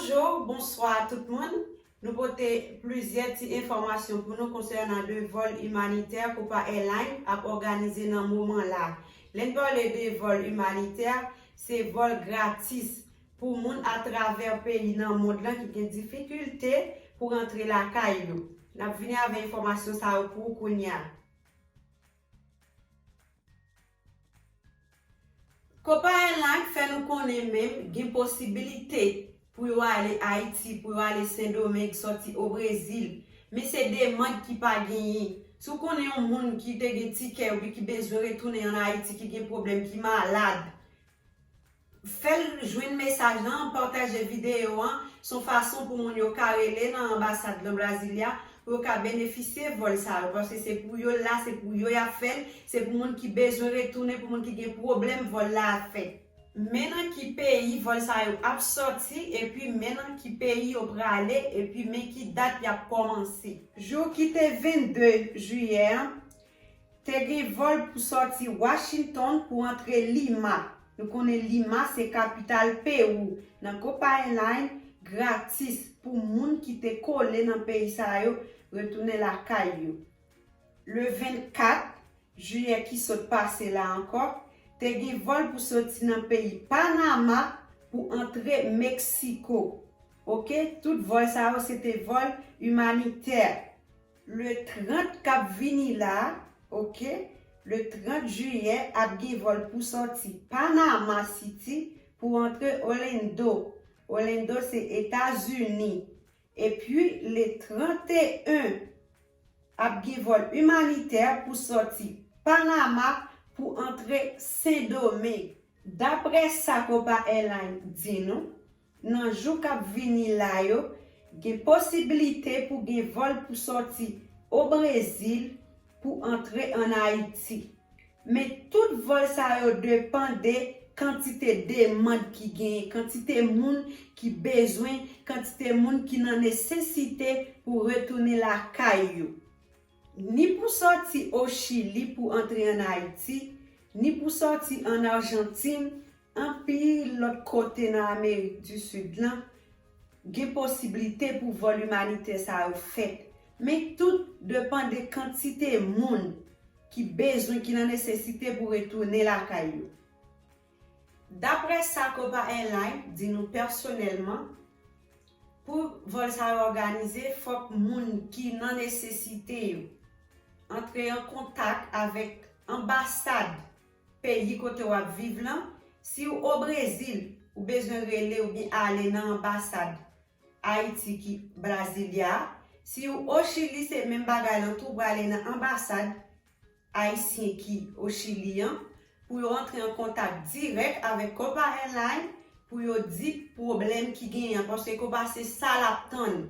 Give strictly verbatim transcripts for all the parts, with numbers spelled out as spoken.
Bonjou, bonswa tout moun. Nou pote plizyè ti enfòmasyon pou nou konsènan de vòl imanitè Copa Airlines ap òganize nan moman la. Lè n pale de vòl imanitè, se vòl gratis pou moun atravè peyi nan mond lan ki gen difikilte pou rantre lakay yo. N ap vini avè enfòmasyon sa yo pou ou kounye a. Copa Airlines fè nou konnen menm gen posibilite pou yo ale Ayiti, pou yo ale Sendomeng, sòti o Brezil. Men se demann ki pa genyen. Si w konnen yon moun ki te gen tikè epi ki bezwen retounen ann Ayiti, ki gen pwoblèm, ki malad, fè l jwenn mesaj lan, pataje videyo an. Se yon fason pou moun yo ka rele nan anbasad nan Brasilia pou yo ka benefisye vòl sa yo, paske se pou yo l la, se pou yo y ap fè l, se pou moun ki bezwen retounen, pou moun ki gen pwoblèm vòl la ap fèt. Men nan ki peyi vòl sa yo ap sòti, epi men nan ki peyi yo prale, epi men ki dat y ap kòmanse. Jou ki te vennde jiyè an, te gen vòl pou sòti Washington pou antre Lima. Nou konnen Lima se kapital Pewou. Nan Copa Airlines, gratis pou moun ki te kole nan peyi sa yo retounen lakay yo. Le vennkat jiyè ki sot pase la ankò, te gen vòl pou soti nan peyi Panama pou antre Meksiko. Oke, tout vòl sa yo se te vòl imanitè. Le trant k ap vini la, oke, le trant jiyè, ap gen vòl pou sòti Panama City pou antre Orlando. Orlando se Etazini. Epi le trant e en, ap gen vòl imanitè pou sòti Panama pou antre Sendomeng. Daprè sa Copa Airlines di nou, nan jou k ap vini la yo, gen posiblite pou gen vòl pou sòti o Brezil pou antre ann Ayiti. Men tout vòl sa yo depann de kantite demann ki genyen, kantite moun ki bezwen, kantite moun ki nan nesesite pou retounen lakay yo. Ni pou sòti o Chili pou antre ann Ayiti, ni pou sòti ann Ajantin, anpil lòt kote nan Amerik di Sid lan, gen posiblite pou vòl imanitè sa yo fèt. Men tout depann de kantite moun ki bezwen, ki nan nesesite pou retounen lakay yo. Daprè sa Copa Airlines di nou pèsonèlman, pou vòl sa yo òganize, fòk moun ki nan nesesite yo antre an kontak avèk anbasad peyi kote w ap viv lan. Si w o Brezil, ou bezwen rele oubyen ale nan anbasad Ayiti ki Brasilia. Si w o Chili, se menm bagay lan tou, w prale nan anbasad ayisyen ki o Chili an, pou yo antre an kontak dirèk avèk Copa Airlines pou yo di pwoblèm ki genyen an, paske Copa se sa l ap tann.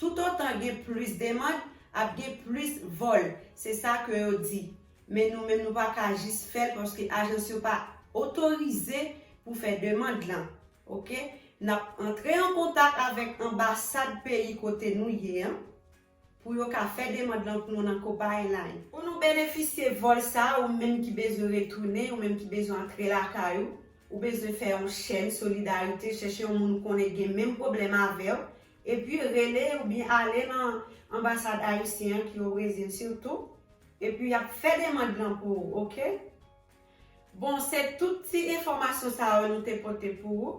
Toutotan gen plis demann, ap gen plis vòl. Se sa ke yo di. Men nou menm, nou pa ka jis fè l, paske ajans yo pa otorize pou fè demann lan. Oke? N ap antre an kontak avèk anbasad peyi kote nou ye an, pou yo ka fè demann lan pou nou nan Copa Airlines. Pou nou benefisye vòl sa, ou menm ki bezwen retounen, ou menm ki bezwen antre lakay ou, ou bezwen fè yon chèn solidarite, chèche yon moun ou konnen gen menm pwoblèm avè w, epi rele oubyen ale nan anbasad ayisyen an ki o Brezil sitou, epi y ap fè demann lan pou ou, oke? Bon, se tout ti enfòmasyon sa yo nou te pote pou ou.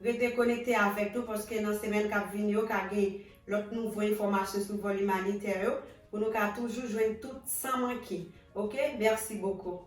Rete konekte avèk nou, paske nan semèn k ap vini yo ka gen lòt nouvo enfòmasyon sou vòl imanitè yo, pou nou ka toujou jwenn tout san manke. Oke? Mèsi bokou.